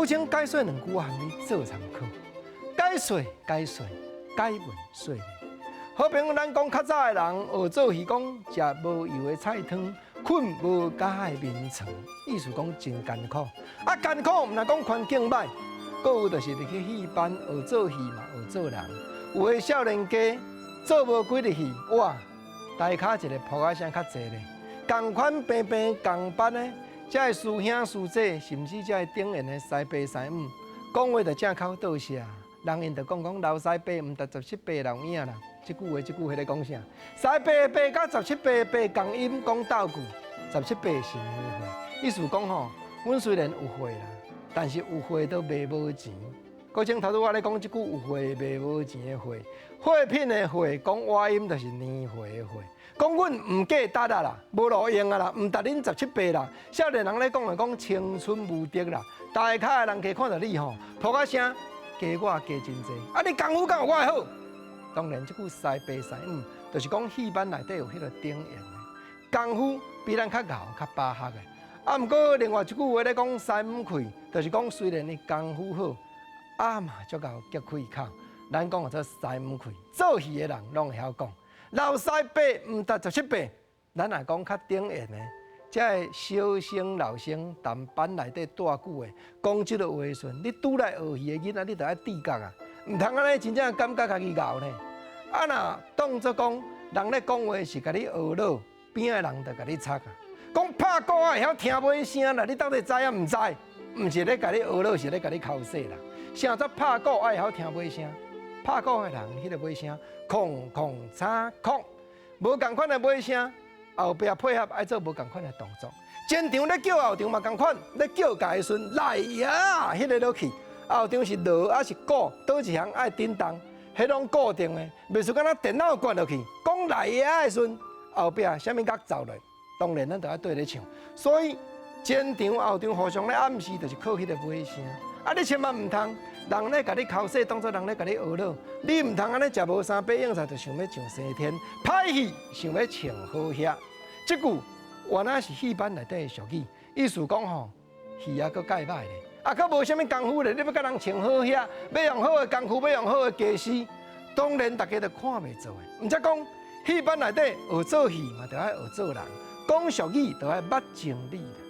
閣請解說兩句，我含你做參考。解說解說解文說理。好朋友，咱講較早的人學做戲，講食無油的菜湯，睏無膠的眠床，意思講真艱苦。啊，艱苦毋但講環境䆀，閣有就是入去戲班學做戲嘛，學做人。有的少年家做無幾日戲，哇，台跤一个噗仔聲較濟咧，仝款平平仝班的，這个師兄師姐，甚至這个頂緣的師伯師母，講話就正口倒舌，人𪜶就講講老師伯毋值十七伯老影啦。這句話，這句彼咧講啥？師伯伯佮十七伯伯仝音講鬥句，十七伯是年歲，意思講吼，阮雖然有歲啦，但是有歲都賣無錢。閣前頭拄我咧講這句有歲賣無錢的歲，貨品的貨講倚音就是年歲的歲。講阮毋價值啊啦，無路用啊啦，毋值恁十七八啦。少年人咧講就講青春無敵啦，大跤的人客看著你吼，噗仔聲加我加真濟。啊，你功夫敢有我的好？當然，這句師伯師母，就是講戲班內底有彼個頂緣的功夫，比咱較𠢕較巴合的。啊，毋過另外一句話咧講師母氣，就是講雖然伊功夫好，啊嘛足𠢕激氣口。咱講做師母氣，做戲的人攏會曉講。老師伯毋值十七八，咱若講較頂緣的，這个小生老生同班內底蹛久的，講這个話的時陣，你拄來學戲的囡仔，你著愛自覺啊！毋通按呢，真正感覺家己𠢕呢。啊，若當作講人咧講話是共你學嘮，邊仔的人就共你插啊。講拍鼓仔會曉聽尾聲啦，你到底知抑毋知？毋是咧共你學嘮，是咧共你剾洗啦。啥做拍鼓仔會曉聽尾聲？拍鼓的人，彼个尾聲，空空叉空，無仝款的尾聲，後壁配合愛做無仝款的動作。前場咧叫後場嘛仝款，咧叫共的時陣來呀，彼个落去。後場是鑼抑是鼓，佗一項愛振動，彼攏固定的，袂輸敢若電腦灌落去。講來呀的時陣，後壁啥物樂奏落，當然咱就愛綴咧唱。所以前場後場互相咧暗示，就是靠彼个尾聲。啊！你千萬毋通，人咧共你剾洗，當作人咧共你學嘮。你毋通按呢食無三把硬菜，就想欲上西天；歹戲想欲穿好靴。這句原來是戲班內底的俗語，意思講吼，戲猶閣蓋歹咧，啊，閣無啥物功夫咧，你欲共人穿好靴，欲用好的工具，欲用好的家私，當然大家都看袂做的。毋則講戲班內底學做戲嘛，著愛學做人，講俗語著愛捌情理啦。